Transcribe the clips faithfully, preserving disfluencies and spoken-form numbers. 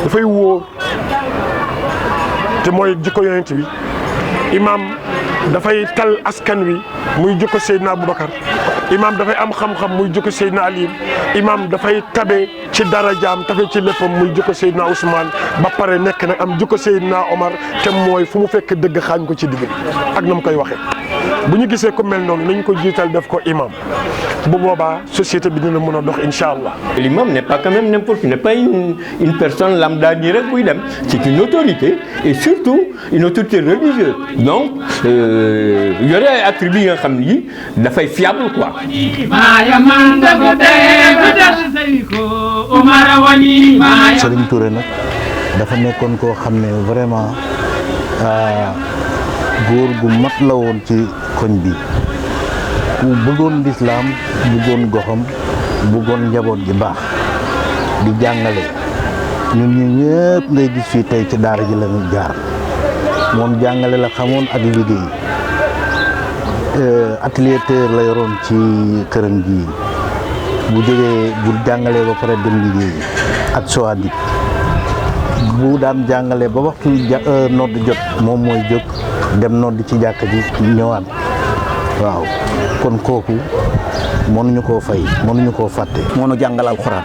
Dafay wóor, te mooy jikko Yonent bi. Imaam dafay tal askan wi, muy jikko Seydina Aboubacar. Imaam dafay am xam-xam, muy jikko Seydina Ali. Imaam dafay tabe ci darajaam, tabe ci léppam, muy jikko Seydina Ousmane. Ba pare nekk nag am jikko Seydina Omar, te mooy fu mu fekk dëgg xaañ ko ci digg bi, ak na mu koy waxee. Bu ñu gisee ku mel noonu, nañ ko jiital, def ko imaam. Bu boobaa société bi dina mën a dox, incha allah. L'imam n'est pas quand même n'importe, n'est pas une, une personne lambda nii rek buy dem. C'est une autorité, et surtout une autorité religieuse. Donc, euh, yore ay attributs yi nga xam ni dafay fiable, quoi. Serigne Touré nag dafa nekkoon koo xam ne vraiment, ah, góor gu mat la woon ci koñ bi, ku bëggoon lislaam, bëggoon goxam, bëggoon njaboot gi baax, di jàngale. Ñun ñi ñëpp ngay gis fii tey ci daara ji la ñu jaar. Moom jàngale la xamoon ak liggéey. Euh, atelier tailleur la yoroon ci këram gi. Bu jógee, bu jàngalee ba pare dem liggéey ak Soadib. Bu daan jàngale ba waxtu ja-, euh, nodd jot, moom mooy jóg dem nodd ci jàkka ji, ñëwaat. Waaw, kon kooku mënuñu koo fay, mënuñu koo fàtte. Moo nu jàngal alxuraan.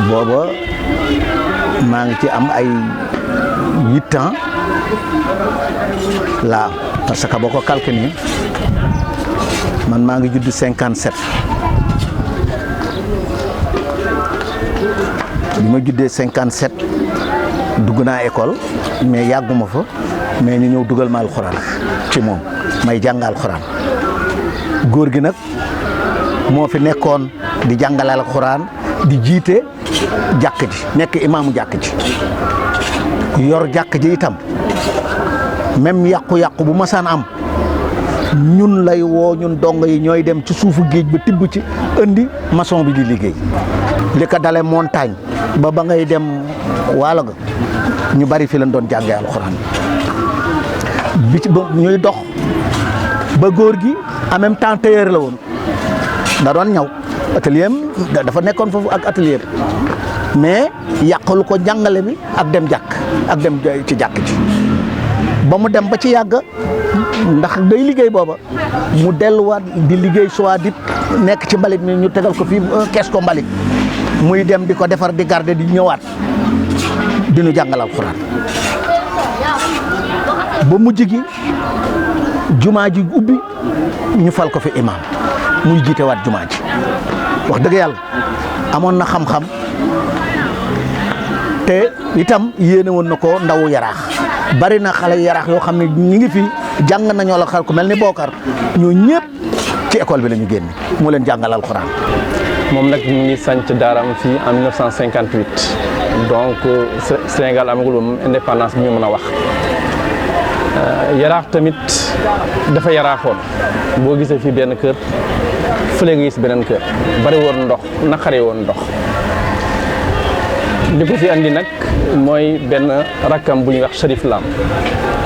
Booba maa ngi ci am ay huit ans laa, parce que boo ko calculé, man maa ngi judd cinquante-sept. Bi ma juddee cinquante-sept, dugg naa école, mais yàgguma fa, mais ñu ñëw dugal ma alxuraan ci moom, may jàng alxuraan. Góor gi nag moo fi nekkoon di jàngal alxuraan, di jiite jàkk ji, nekk imaamu jàkk ji, yor jàkk ji itam. Même yàqu-yàqu bu masaan am, ñun lay woo, ñun dongo yi ñooy dem ci suufu géej ba, tibb ci, indi, maçon bi di liggéey. Li ko dale Montagne ba, ba ngay dem Waalo ga, ñu bari fi lañ doon jàngee alxuraan. Bi ci ba ñuy dox ba góor gi, en même temps, tailleur la woon, da doon ñaw, atelier am da-, dafa nekkoon foofu ak atelier bi, mais yàqalu ko jàngale bi ak dem jàkk, ak dem ci jàkk ji. Ba mu dem ba ci yàgg, ndax day liggéey booba, mu delluwaat di liggéey Soadib, nekk ci mbalit mi, ñu tegal ko fii, euh, kees ko mbalit, muy dem di ko defar, di garder, di ñëwaat, di ñu jàngal alxuraan. Ba mujj gi, jumaa ji ubbi, ñu fal ko fi imaam, muy jiitewaat jumaa ji. Wax dëgg Yàlla, amoon na xam-xam, te itam yéene woon na ko ndawu Yaraax. Bari na xale Yaraax yoo xam ne ñi ngi fi, jàng nañoo la xar ku mel ni Bookar, ñoo ñëpp ci école bi la ñu génne, moo leen jàngal alxuraan. Moom nag mu ngi sanc daaraam fii en mille neuf cent cinquante-huit, donc, euh, Sé-, Sénégal amagul woon indépendance bi ñu mën a wax. Euh, Yaraax tamit dafa yaraaxoon, boo gisee fii benn kër, fële nga gis beneen kër, bari woon ndox, naqare woon ndox. Li ko fi andi nag mooy benn rakkam bu ñuy wax Chérif Lam.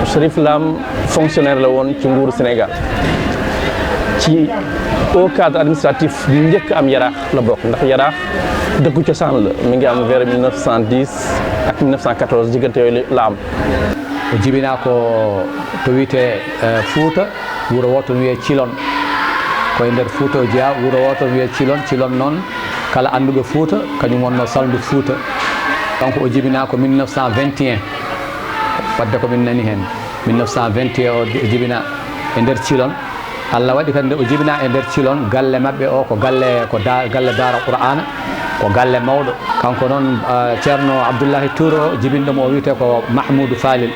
Chérif Lam fonctionnaire la woon ci nguuru Sénégal, ci haut cadre administratif bi njëkk am Yaraax la bokk, ndax Yaraax dëkku cosaan la, mi ngi am vers mille neuf cent dix ak mille neuf cent quatorze, diggante yooyu la am. O jibinaa ko to wiyetee, eh, Fuuta, wuro wooto no wiyee Cilon. Ko e nder Fuuta o jeyaa, wuro wooto no wiyee Cilon. Cilon noon, kala annduɗo Fuuta, kañum wonnoo salndu Fuuta. Kanko o jibinaa ko mille neuf cent vingt et un, wadde ko min nani heen. Mille neuf cent vingt et un o jibinaa e nder Cilon. Allah waɗi kadi nde o jibinaa e nder Cilon, galle maɓɓe o ko galle, ko da-, galle Daara Qur'aana, ko galle mawɗo. Kanko noon, ah, Ceerno Abdullahi Tuur o, jibinɗo mo o wiyetee ko Mahmuudu Faalil.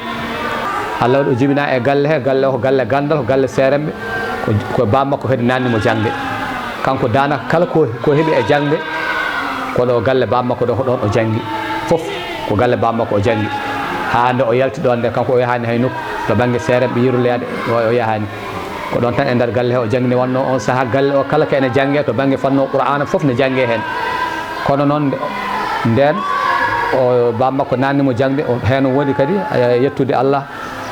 Allah waɗi o jibinaa e galle he, galle o ko galle ganndal, ko galle seeremɓe, ko, ko baaba makko kadi naatni mo jaŋde. Kanko daanaka kala ko, ko heɓi e jaŋde, ko ɗo galle baaba makko ɗo, ko ɗoon o janngi. Fof ko galle baaba makko o janngi. Haa nde o yalti ɗoon nde, kanko o yahaani hay nokku, to bannge seeremɓe yirloyaade, o, o yahaani. Ko ɗoon tan e nder galle he o jangni, wonnoo oon sahaa galle o kala ko ene janngee to bannge fannu Qur'aana fof ne janngee heen. Kono noon nde-, ndeen o baaba makko naatni mo jaŋde, o, heen o woni kadi, eh, yettude Allah,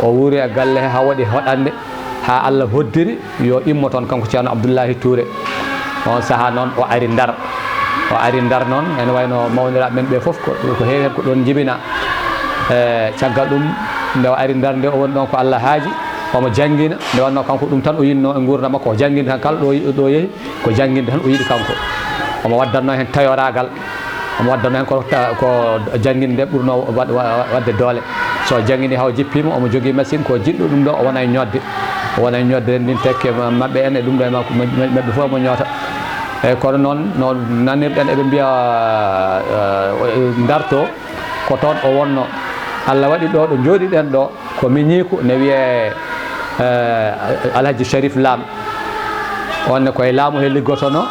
o wuuri e galle he haa waɗi hoɗannde, haa Allah hoddiri yo immo toon kanko Ceerno Abdullahi Tuure. Oon sahaa noon o ari Ndar. O ari Ndar noon, ene wayno mawniraaɓe men ɓe fof, ko, ko heewi heen ko ɗoon njibinaa. E caggal ɗum, nde o ari Ndar nde, o woni ɗoon ko Allah haaji, omo janngina, nde wannoo kanko ɗum tan o yinnoo e nguurndam makko, o janngina tan kala ɗo, ɗo yehi, ko jannginde tan o yiɗi kanko. Omo waddannoo heen tayoraagal, omo waddannoo heen ko, ko jannginde ɓurnoo wa-, wa-, waɗde doole. So o janngini haa o jippiima, omo jogii machine, ko jiɗɗo ɗum ɗo, o wona e ñootde. O wona e ñootde renndinteeɓe ma-, maɓɓe en e ɗum ɗo e makko, ma-, ma-, maɓɓe fof omo ñoota. Eeyi, kono noon, no nanirɗen eɓe mbiya, eh, eh, Ndar to, ko toon o wonnoo. Allah waɗi ɗo, ɗo njooɗiɗen ɗo, ko miñiiko ne wiyee, eh, Alhaji Sharif Lam. On ne ko e laamu he liggotonoo.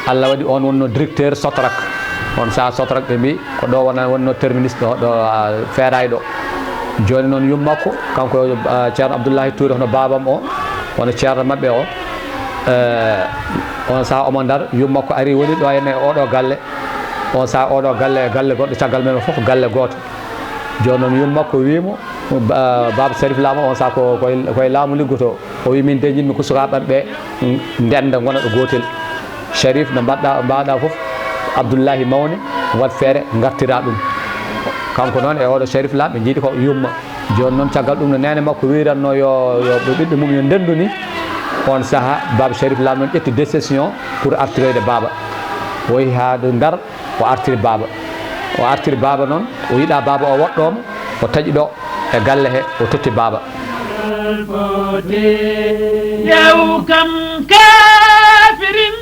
Allah waɗi on wonnoo directeur Sotrac. On sahaa Sotrac ɓe mbii, ko ɗo wona, wonnoo terminus ɗo, ɗo, ah, feeraay ɗo. Jooni noon yumma makko, kanko, ah, Ceerno Abdullahi Touré, hono baabam o, hono ceerno maɓɓe o. Eh, on sahaa omo Ndar, yumma makko ari woni ɗo henne e oɗo galle. On sahaa oɗo galle, galle goɗɗo, caggal men fof galle gooto. Jooni noon yumma makko wii mo, ba-, baaba Sharif Lam o, on sahaa ko, ko e, ko e laamu liggotoo. O wii, "Min de njiɗmi ko sukaaɓe am ɓe ndennda, ngona ɗo gootel." Sharif, no mbaɗɗa, mbaɗa fof, Abdullahi mawni, waɗ feere ngartira ɗum. Kanko noon e oɗo Sharif Lam ɓe njiidi ko yumma. Jooni noon caggal ɗum no neene makko wiiranno yo, yo ɓiɗɗo mum yo ndenndu ni. On sahaa baaba Sharif Lam noon ƴetti décision pour artiroyde baaba. O yehi haa Ndar, o artiri baaba. O artiri baaba noon, o yiɗa baaba o woɗɗooma, o taƴi ɗo e galle he, o totti baaba. Yaw kam kaafirin,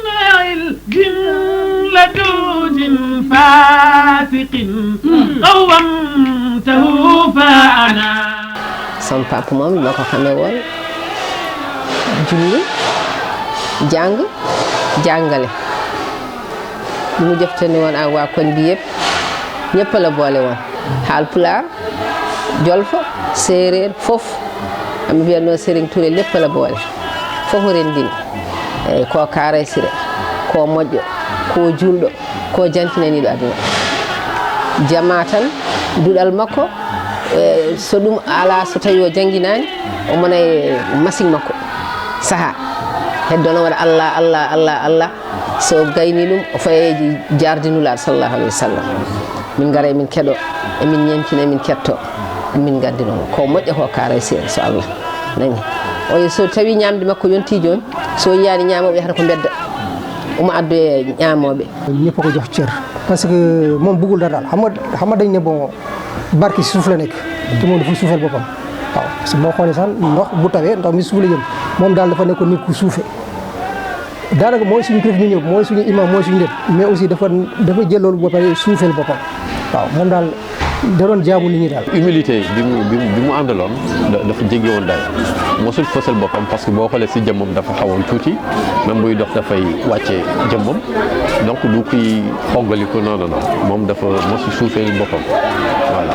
il jumla duudin faasiqin, qawwamtahu fa ana. Sama papa moom, ma ko xamee woon, julli, jàng, jàngale. Lu mu jëflante woon ak waa koñ bi yëpp, ñëpp la boole woon. Haalpulaar, Jolfo, Séeréer, fof. Am mbiyatnoo Serigne Touré, lépp la boole. Fof renndini. Eeyi, ko kaaray sire, ko moƴƴo, ko juulɗo, ko jantinaniiɗo aduna. Jamaa tan, duɗal makko, e so ɗum alaa, so tawii o jannginaani, o mona e masiŋ makko. Sahaa. Heddo no waɗa Allah, Allah, Allah, Allah. So gayni ɗum, o fayeji jaardi Nulaaɗo sallallahu alayhi wa sallam. Min ngara emin keɗo, emin ñemtina, emin ketto, emin nganndi noon. Ko moƴƴa ko kaaray seen, so Allah nani. O so tawi ñaamde makko yonti jooni, so yiyaani ñaamooɓe yahata ko mbedda, omo addoya ñaamooɓe. Ñëpp ko jox cër, parce que moom bëggul dara daal. Xam nga, xam nga dañ ne bon, barke si suuf la nekk, te moom dafa suufeel boppam. Waaw, parce que boo xoolee sax ndox bu tawee, ndox mi suuf la jëm. Moom daal dafa nekkoon nit ku suufe. Daanaka mooy suñu kilifa ñu ñëw, mooy suñu imam, mooy suñu lépp. Mais aussi dafa, dafa jël loolu ba pare suufeel boppam. Waaw, moom daal da doon jaamu nit ñi daal. Humilité bi mu, bi mu, bi mu àndaloon, da-, dafa jéggi woon dayo. Mosul fësal boppam, parce que boo xoolee si jëmmam dafa xawoon tuuti, même buy dox dafay wàcce jëmmam. Donc du kuy xoggaliku, non, non, non. Moom dafa mosul suufeel boppam. Voilà.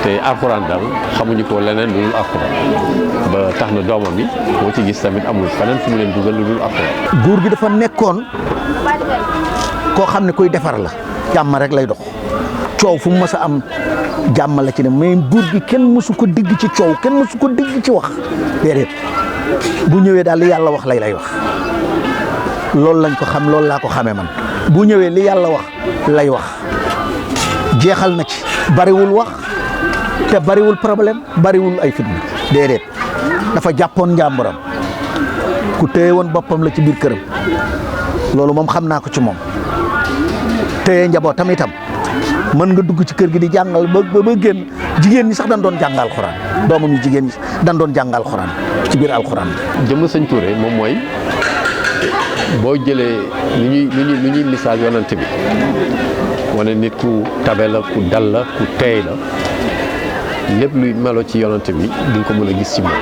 Te Alxuraan daal xamuñu ko leneen lu dul Alxuraan. Ba tax na doomam yi, boo ci gis tamit amul feneen fu mu leen dugal lu dul Alxuraan. Góor gi dafa nekkoon koo xam ne kuy defar la. Jàmm rek lay dox. Coow fu mu mës a am, jàmm la ci ne, mais góor gi kenn mësu ko dégg ci coow, kenn mësu ko dégg ci wax. Déedéet. Bu ñëwee daal, li Yàlla wax lay, lay wax. Loolu lañ ko xam, loolu laa ko xamee man. Bu ñëwee, li Yàlla wax lay wax. Jeexal na ci. Bariwul wax, te bariwul problème, bariwul ay fitna. Déedéet. Dafa jàppoon njàmburam. Ku téye woon boppam la ci biir këram. Loolu moom xam naa ko ci moom. Téye njabootam itam. Mën nga dugg ci kër gi di jàngal ba, ba, ba génn. Jigéen ñi sax dañ doon jàng Alxuraan. Doomam yu jigéen ñi dañ doon jàng Alxuraan ci biir Alxuraan. Jëmm Sëñ Touré moom mooy, boo jëlee lu ñuy, lu ñuy, lu ñuy misaal Yonent bi, wane nit ku tabe la, ku dal la, ku teey la, lépp luy melo ci Yonent bi di nga ko mën a gis ci moom.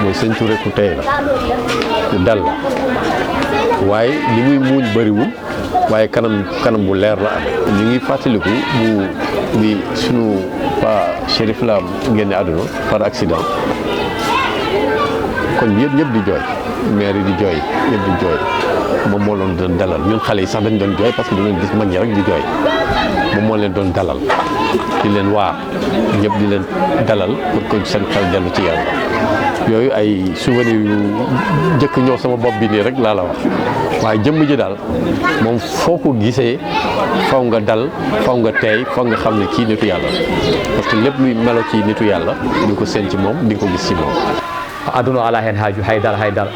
Mooy Sëñ Touré ku teey la, ku dal la, waaye li muy muuñ bëriwul. Waaye kanam, kanam bu leer la am. Ñu ngi fàttaliku bu, bi sunu pa Chérif Lam génne àdduna par accident. Koñ bi yëpp, ñëpp di jooy. Maire yi di jooy, ñëpp di jooy. Moom moo doon, doon dalal. Ñun xale yi sax dañ doon jooy parce que dañ doon gis mag ñi rek di jooy. Moom moo leen doon dalal, di leen waar, ñëpp di leen dalal pour que seen xel dellu ci Yàlla. Yooyu ay souvenirs yu njëkk ñëw sama bopp bi nii rek laa la wax, waaye jëmm ji daal moom foo ko gisee faw nga dal, faw nga teey, faw nga xam ne kii nitu Yàlla la. Parce que lépp luy melo ci nitu Yàlla di nga ko seen ci moom, di nga ko gis ci moom. Aduna o alaa heen haaju hay dara, hay dara.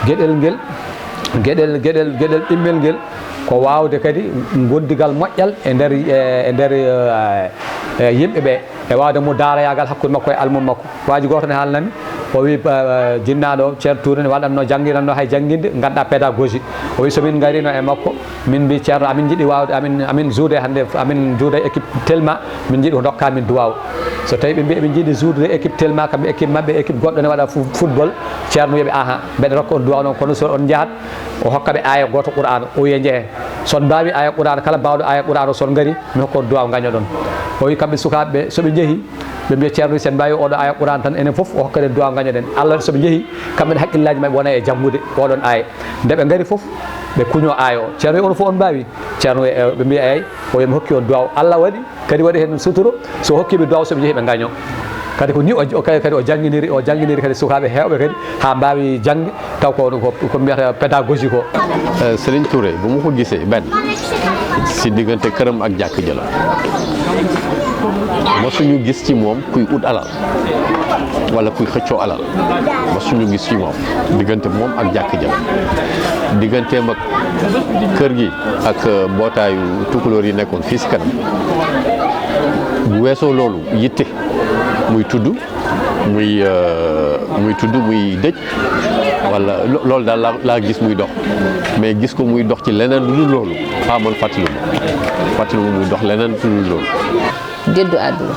Geɗel ngel, geɗel, geɗel, geɗel ɗimmel ngel ko waawde kadi gondigal moƴƴal e nder, e, e nder, eh, eh, yimɓe ɓe, e waawde mo daarayaagal hakkunde makko e almum makko. Waaji gooto ne haalnami, o wi, eh, jinnaaɗo o, Ceerno Tuure, ne waɗatno, jannginatno hay jannginde, ngannduɗaa pédagogie. O wi so min ngarino e makko, min mbi, "Ceerno, amin njiɗi waawde, amin, amin juude hannde, amin juuda e équipe telma, min njiɗi ko ndokkaa min duwaaw." So tawi ɓe mbi eɓe njiɗi juudude équipe telma, kamɓe équipe maɓɓe, équipe goɗɗo ne waɗa fu-, football, Ceerno wiyaɓe, "Aha, mbeɗa rokka on duwaaw noon, kono so on njahat." O hokka ɓe aaya gooto Qur'aana, o wiya, "Njehee. So on mbaawi aaya Qur'aana, kala baawɗo aaya Qur'aana o, so on ngari, mi hokka on duwaaw, ngañoɗon." O wi kamɓe sukaaɓe ɓe, so ɓe njehi, ɓe mbiya, "Ceerno, so en mbaawi oɗo aaya Qur'aana tan, enen fof o hokkaɗen duwaaw, ngañoɗen." Allah waɗi so ɓe njehi, kamɓe ne hakkillaaji maɓɓe wona e janngude oɗon aaya. Nde ɓe ngari fof, ɓe kuñoo aaya o. Ceerno wi, "Onon fof on mbaawi?" Ceerno wi, "Eey." Ɓe mbiya, "Eey." O wi, "Mi hokki on duwaaw." Allah waɗi kadi waɗi heen sutura. So hokki ɓe duwaaw, so ɓe njehi ɓe ngañoo. Kadi ko ni o, o kadi, kadi o jannginiri, o jannginiri kadi sukaaɓe heewɓe kadi haa mbaawi jaŋde, taw ko, ko, ko mbiyata pédagogie ko. Eh, Serigne Touré, bu ma ko gisee, benn, si diggante këram ak jàkk ja la. Mosuñu gis ci moom kuy ut alal wala kuy xëccoo alal. Mosuñu gis ci moom diggante moom ak jàkk ja la. Digganteem ak kër gi ak, eh, mbootaayu tukulóor yi nekkoon fii si kanam. Bu weesoo loolu, yitte muy tudd, muy, euh, muy tudd, muy dëj, wala lo-, loolu daal laa, laa gis muy dox. Mais gis ko muy dox ci leneen lu dul loolu, ah, man fàttaliwuma, fàttaliwuma muy dox leneen lu dul loolu. Deddu àdduna.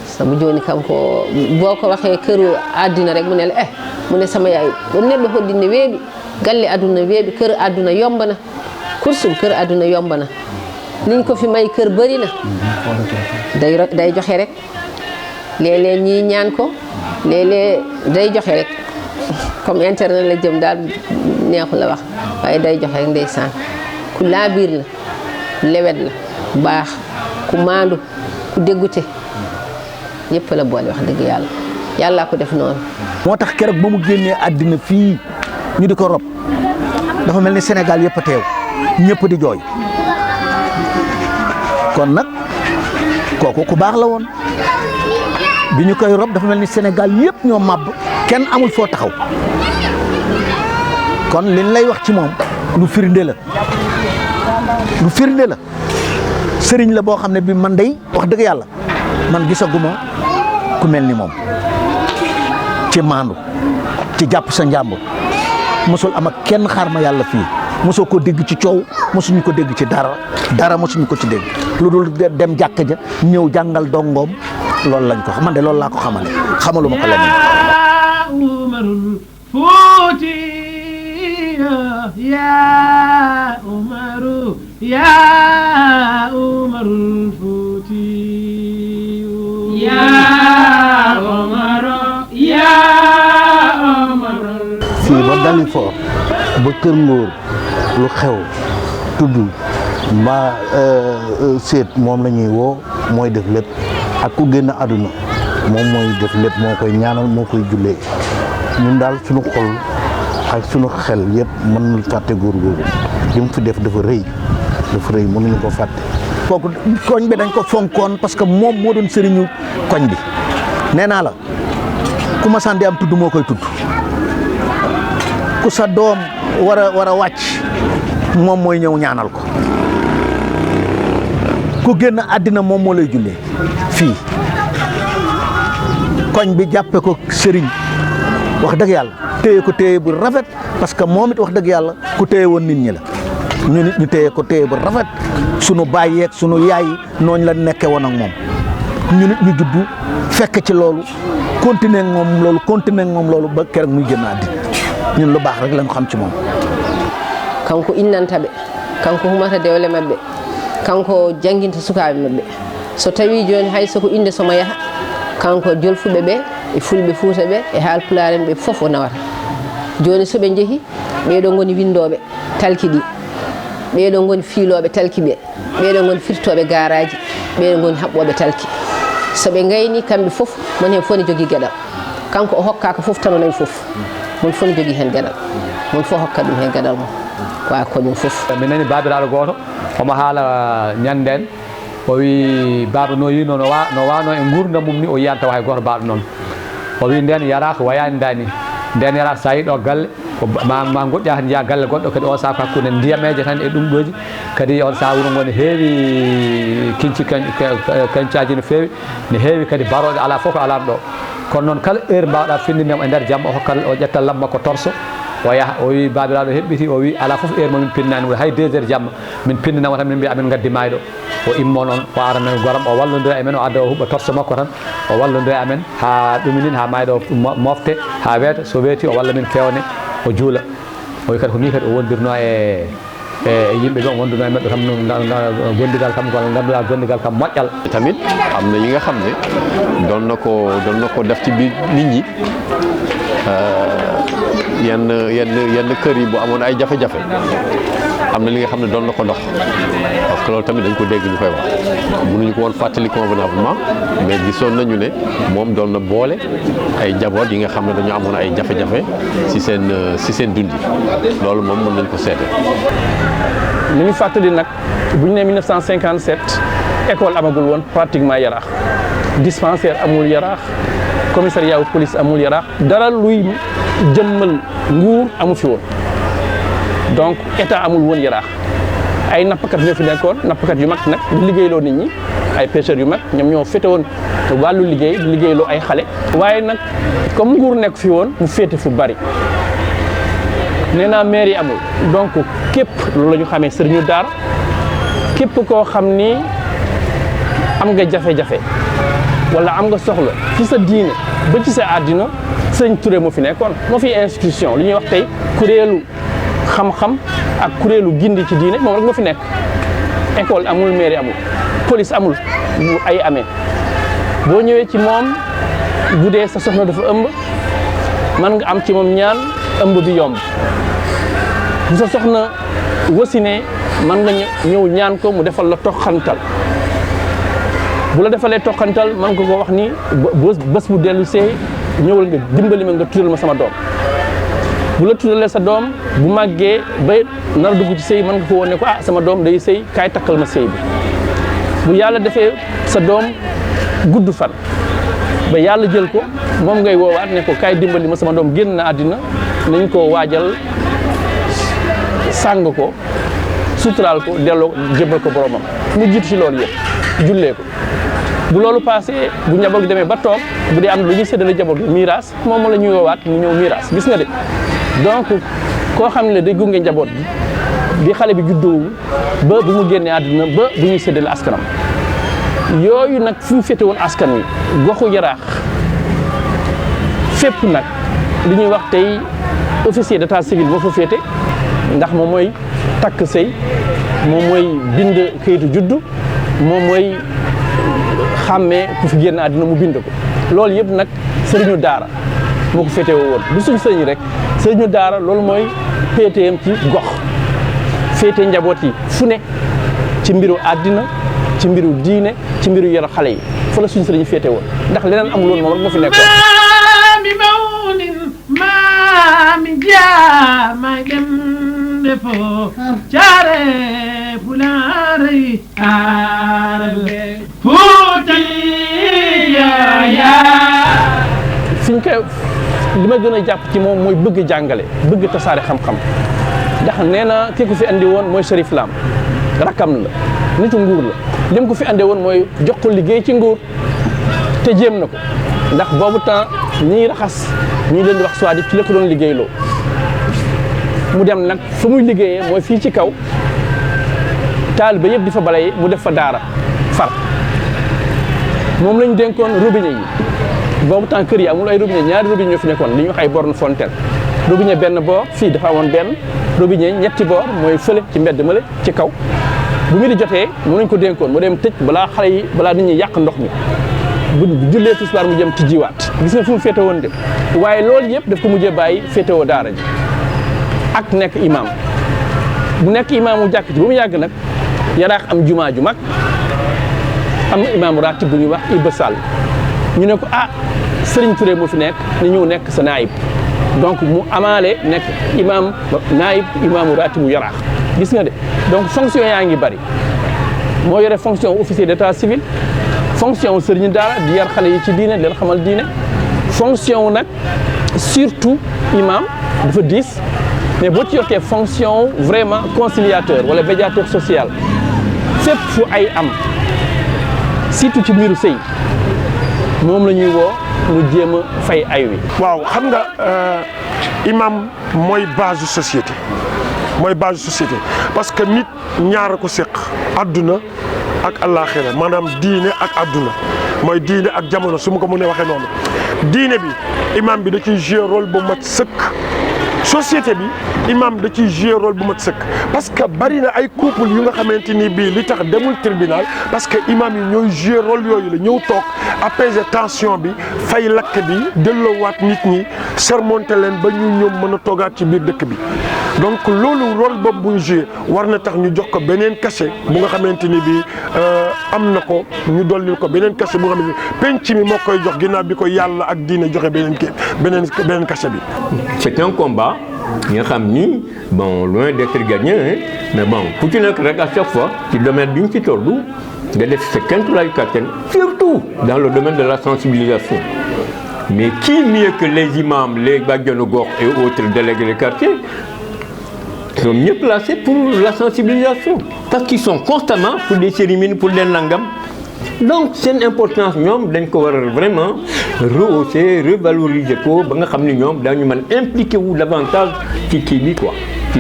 Sabu jooni kanko, boo ko waxee këru àddina rek, mu ne la, "Eh," mu ne, "Sama yaay, ɗon neɗɗo hoɗɗi ne weeɓi, galle àdduna weeɓi, kër àdduna yombana, kursum kër àdduna yombana. Niñ ko fi may kër bari na." Day ro-, day joxe rek. Léeg-léeg ñii ñaan ko, léeg-léeg day joxe rek. Comme internet la jëm daal, neexu la wax, waaye day joxe rek, ndeysaan. Ku laabiir la, lewet la, baax, ku maandu, ku dégoûté. Ñëpp la boole, wax dëgg Yàlla. Yàlla ko def noonu. Moo tax keroog ba mu génnee àddina fii, ñu di ko rob, dafa mel ni Sénégal yëpp a teew, ñëpp di jooy. Kon nag, kooku ku baax la woon. Bi ñu koy rob, dafa mel ni Sénégal yëpp ñoo màbb, kenn amul foo taxaw. Kon liñ lay wax ci moom, lu firnde la, lu firnde la. Sëriñ la boo xam ne bi, man dey, wax dëgg Yàlla, man gisaguma ku mel ni moom ci maandu, ci jàpp sa njàmbur. Mosul am ak kenn xaar ma yàlla fii, mosoo ko dégg ci coow, mosuñu ko dégg ci dara, dara mosuñu ko ci dégg, lu dul de-, dem jàkka ja, ñëw jàngal dongoom. Loolu lañ ko xam, man de loolu laa ko xamale, xamaluma ko leneen. Fuutiyu, yaa Umaru, yaa Umarul Fuutiyu. Yaa Umaru, yaa Umarul. Fii ba Dalifort, ba Kër Ngóor, lu xew, tudd, mbaa, euh, euh, seet, moom la ñuy woo. Mooy def lépp. Ak ku génn àdduna, moom mooy def lépp, moo koy ñaanal, moo koy jullee. Ñun daal, suñu xol ak suñu xel yépp mënul fàtte góor googu. Li mu fi def dafa rëy, dafa rëy, mënuñu ko fàtte. Kooku, koñ bi dañ ko fonkoon parce que moom moo doon sëriñu koñ bi. Nee naa la, ku masaan di am tudd moo koy tudd. Ku sa doom war a, war a wàcc, moom mooy ñëw ñaanal ko. Ku génn àddina, moom moo lay jullee fii. Koñ bi jàppe ko sëriñ, wax dëgg Yàlla, téye ko téye bu rafet, parce que moom it, wax dëgg Yàlla, ku téye woon nit ñi la. Ñu nit ñu téye ko téye bu rafet, sunu baay yeeg sunu yaay, nooñu la nekkee woon ak moom. Ñu nit ñu juddu fekk ci loolu, continuer ak moom loolu, continuer ak moom loolu ba keroog muy génn àddina. Ñun lu baax rek lañ xam ci moom. Kanko innanta ɓe, kanko humata dewle maɓɓe, kanko jannginta sukaaɓe maɓɓe. So tawii jooni hay so ko innde so mo yaha, kanko Jolfuɓe ɓe, e Fulɓe Fuuta ɓe, e Haalpulaar en ɓe fof o nawata. Jooni so ɓe njehi, ɓee ɗoo ngoni winndooɓe talki ɗi. Ɓeeɗo ngoni fiilooɓe talki ɓe, ɓeeɗo ngoni firtooɓe gaaraaji, ɓeeɗo ngoni haɓɓooɓe talki. So ɓe ngayni kamɓe fof, moni heen fof ne jogii geɗal. Kanko o hokkaaka fof tan o nani fof. Mon fof ne jogii heen geɗal. Mon fof hokkat ɗum heen geɗal mum. Ko a koñum fof. Min nani baabiraaɗo gooto, omo haala ñanndeen. O wi baaba no yino no wa-, no waano e nguurndam mum ni, o yiyani tawa hay gooto baɗɗo noon. O wi ndeen Yaraaha wayaani ndaa ni. Ndeen Yaraaha so a yii ɗo galle, ko ba-, ma, ma ngoƴƴa tan njiya galle goɗɗo, kadi o saha ko hakkunde ndiyameeje tan e ɗum ɗooji. Kadi on saha wuro ngo ne heewi kinci kan-, ka-, ka-, kancaaji no feewi, ne heewi kadi barooɗe, alaa fof ko alaani ɗo. Kono noon kala heure mbaawɗa finndinde mo e nder jamma, o hokkat, o ƴetta lam makko torso, o yaha. O wi baabiraaɗo heɓɓiti, o wi alaa fof heure mo min pinndinaani mo, hay deux heures jamma, min pinndinama tan min mbiya amin ngaddi maayɗo. O immo noon, o arana goram, o wallondira e men, o adda, o huɓɓa torso makko tan, o wallondira e amen haa ɗuminin, haa maayɗo o mo-, mofte, haa weeta. So weeti, o walla min fewne, o juula. O wi kadi ko nii kadi o wondirno e, e, e yimɓe ɓe, o wonduno e maɓɓe kam, no, nga-, nga-, gondigal kam, ngol ngannduɗaa gondigal kam moƴƴal. Tamit am na yi nga xam ne doon na ko, doon na ko def ci biir nit ñi. Euh, yenn, yenn, yenn kër yi bu amoon ay jafe-jafe, am na li nga xam ne doon na ko dox, parce que loolu tamit dañ ko dégg ñu koy wax, mënuñu ko woon fàttali convenablement, mais gisoon nañu ne moom doon na boole ay njaboot yi nga xam ne dañu amoon ay jafe-jafe ci seen, euh, ci seen dund yi. Loolu moom mën nañ ko seede. Ñu ngi fàttali nag, bu ñu nee mille neuf cent cinquante-sept, école amagul woon pratiquement Yaraax, dispensaire amul Yaraax, commissariat wu police amul Yaraax, dara luy jëmmal nguur amu fi woon. Donc état amul woon Yaraax. Ay nappkat ñoo fi nekkoon, nappkat yu mag nag, di liggéeyloo nit ñi, ay pêcheurs yu mag, ñoom ñoo féete woon wàllu liggéey, di liggéeyloo ay xale. Waaye nag, comme nguur nekk fi woon, mu féete fu bari. Nee naa mairie amul. Donc képp, loolu la ñu xamee sëriñu daara, képp koo xam ni am nga jafe-jafe wala am nga soxla ci sa diine ba ci sa àddina, sëriñ Touré moo fi nekkoon. Moo fi institution, li ñuy wax tey kuréelu xam-xam ak kuréelu gindi ci diine, moom rek moo fi nekk. École amul, mairie amul, police amul, bu ay amee. Boo ñëwee ci moom, bu dee sa soxna dafa ëmb, mën nga am ci moom ñaan, ëmb bi yomb. Bu sa soxna wasinee, mën nga ñë-, ñëw ñaan ko mu defal la toqantal. Bu la defalee toqantal, mën nga ko wax ni, bë-, bës, bës bu dellu see, ñëwal nga dimbali ma, nga tuddal ma sama doom. Bu la tuddalee sa doom, bu màggee ba nar a dugg ci sëy, mën nga ko wone ko, ah, sama doom day sëy, kaay takkal ma sëy bi. Bu Yàlla defee sa doom gudd fan, ba Yàlla jël ko, moom ngay woowaat ne ko, kaay dimbali ma, sama doom génn na àddina, nañ ko waajal, sàng ko, suturaal ko, delloo, jébbal ko boromam. Mu jiitu ci loolu yëpp, jullee ko. Bu loolu paasee, bu njaboot gi demee ba toog, bu dee am lu ñuy séddale njaboot gi, miraas, moom la ñuy woowaat, ñu ñëw miraas. Gis nga de? Donc, koo xam ne day gunge njaboot gi, bi xale bi juddoowul, ba bu mu génnee àddina, ba bu ñuy séddale askanam. Yooyu nag, fu mu féete woon askan wi, goxu Yaraax, fépp nag, li ñuy wax tey officier d'état civil moo fa féete, ndax moom mooy takk sëy, moom mooy bind kayitu juddu, moom mooy xàmmee ku fi génn àddina, mu bind ko. Loolu yëpp nag sëriñu daara moo ko féetewoo woon. Du suñu sëriñ rek, sëriñu daara, loolu mooy féeteem ci gox, féete njaboot yi fu ne, ci mbiru àddina, ci mbiru diine, ci mbiru yor xale yi. Fa la suñu sëriñ féete woon, ndax leneen amul woon, moom rek moo fi nekkoon. Maami mawnin, maami jaama ɗemɗe fof, care pulaare yi, aarabe, fuuti yaya. Fi ñu koy, li ma gën a jàpp ci moom mooy bëgg jàngale, bëgg tasaare xam-xam. Ndax nee na ki ko fi andi woon mooy Cherif Lam, rakkam la, nitu nguur la. Li mu ko fi andi woon mooy jox ko liggéey ci nguur, te jéem na ko. Ndax boobu temps, ñiy raxas, ñi leen di wax soit, ci la ko doon liggéeyloo. Mu dem nag, fa muy liggéeyee mooy fii ci kaw, taalibe yëpp di fa balay, mu def fa daara far. Moom lañ dénkoon robinet yi. Boobu temps kër yi amul ay robinet, ñaari robinet ñoo fi nekkoon, li ñuy wax ay borne fontaine. Robinet benn boor, fii dafa amoon benn, robinet ñetti boor, mooy fële ci mbedd male ci kaw. Bu midi jotee, moom lañ ko dénkoon, mu dem tëj balaa xale yi, balaa nit ñi yàq ndox mi. Bu jullee tisbaar, mu jëm tijjiwaat. Gis nga fu mu féete woon de. Waaye loolu yëpp daf ko mujjee bàyyi, féetewoo daara ji ak nekk imam. Mu nekk imaamu jàkk ji ba mu yàgg nag, Yaraax am jumaa ju mag, am imaamu ratib bu ñuy wax Ibba Sall. Ñu ne ko, ah, Serigne Touré moo fi nekk, na ñëw nekk sa naayib. Donc mu amaale nekk imaam, naayib imaamu ratibu Yaraax. Gis nga de, donc fonction yaa ngi bari. Moo yore fonction officier d'état civil, fonction Serigne daara, di yar xale yi ci diine, di leen xamal diine, fonction nag surtout imam, dafa diis, mais boo ci yokkee fonction vraiment conciliateur wala médiateur social, fépp fu ay am, surtout ci mbiru sëy, moom la ñuy woo mu jéem a fay ay wi. Waaw, xam nga, euh, imam mooy base société, mooy base société, parce que nit ñaar a ko séq, àdduna ak àllaaxira, maanaam diine ak àdduna, mooy diine ak jamono, su ma ko mënee waxee noonu. Diine bi, imam bi da ciy jouer rôle bu mat sëkk. Société bi, imam da ciy jouer rôle bu mat sëkk, parce que bari na ay couple yu nga xamante ni bii li tax demul tribunal, parce que imam yi ñooy jouer rôle yooyu la, ñëw toog, apaiser tension bi, fay lakk bi, delloowaat nit ñi, sermonter leen ba ñu ñoom mën a toogaat ci biir dëkk bi. Donc loolu, rôle boobu bu ñu jouer, war na tax ñu jox ko beneen cachet bu nga xamante ni bii, euh, am na ko, ñu dolli ko beneen cachet bu nga xam ne penc mi moo koy jox, ginnaaw bi ko Yàlla ak diine joxe beneen ke beneen beneen cachet bi. C'est un combat nga xam ni, bon, loin d'être gagné, hein, mais bon, ku ci nekk rek, à chaque fois, ci domaine bi ñu ci tollu, nga def sa kéemtulaay kàttan, surtout dans le domaine de la sensibilisation. Mais qui mieux que les imams, les bàjjenu gox et autres délégués de quartier, sont mieux placés pour la sensibilisation, parce qu'ils sont constamment pour des cérémonies, pour des nangam. Donc seen importance, ñoom, dañ ko war a vraiment rehausser, revaloriser ko, ba nga xam ni ñoom daañu mën impliquer wu davantage ci kii bi, quoi, ci,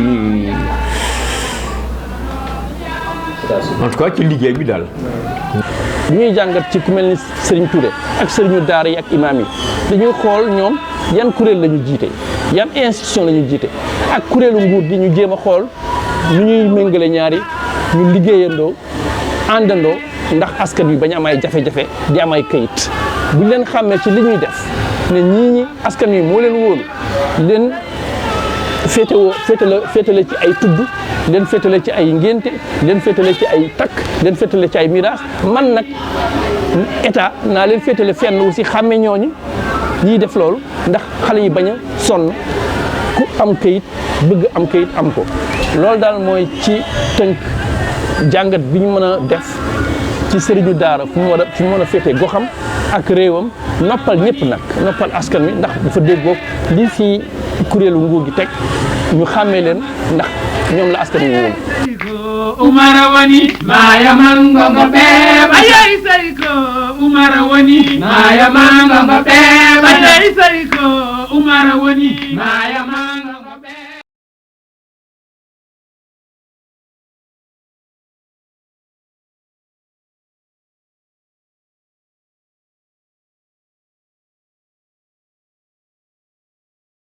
en tout cas, ci liggéey bi daal. Bu ñuy jàngat ci ku mel ni Serigne Touré ak Serigne daara yi ak imam yi, dañuy xool ñoom yan kuréel la ñu jiite, yan institution la ñu jiite, ak kuréelu nguur gi, ñu jéem a xool nu ñuy méngale ñaari, ñu liggéeyandoo, àndandoo, ndax askan wi bañ am ay jafe-jafe, di am ay kayit. Bu ñu leen xàmmee ci li ñuy def, ne ñii ñi askan wi moo leen wóolu, leen féetewoo, féetale féetale ci ay tudd, leen féetale ci ay ngénte, leen féetale ci ay takk, leen féetale ci ay miraas. Man nag, état, naa leen féetale fenn aussi, xàmme ñooñu, ñiy def loolu, ndax xale yi bañ a sonn, ku am kayit, bëgg am kayit, am ko. Loolu daal mooy ci tënk jàngat bi ñu mën a def ci sëriñu daara, fu mu war a, fu mu mën a féete goxam ak réewam, noppal ñëpp nag, noppal askan wi, ndax dafa déggoog li fi kuréelu nguur gi teg, ñu xàmmee leen, ndax ñoom la askan wi wóolu. Umara woni maya mango ngo ɓeɓa. Ayay sey ko Umara woni maya mango ngo ɓeɓa. Ayay sey ko Umara woni maya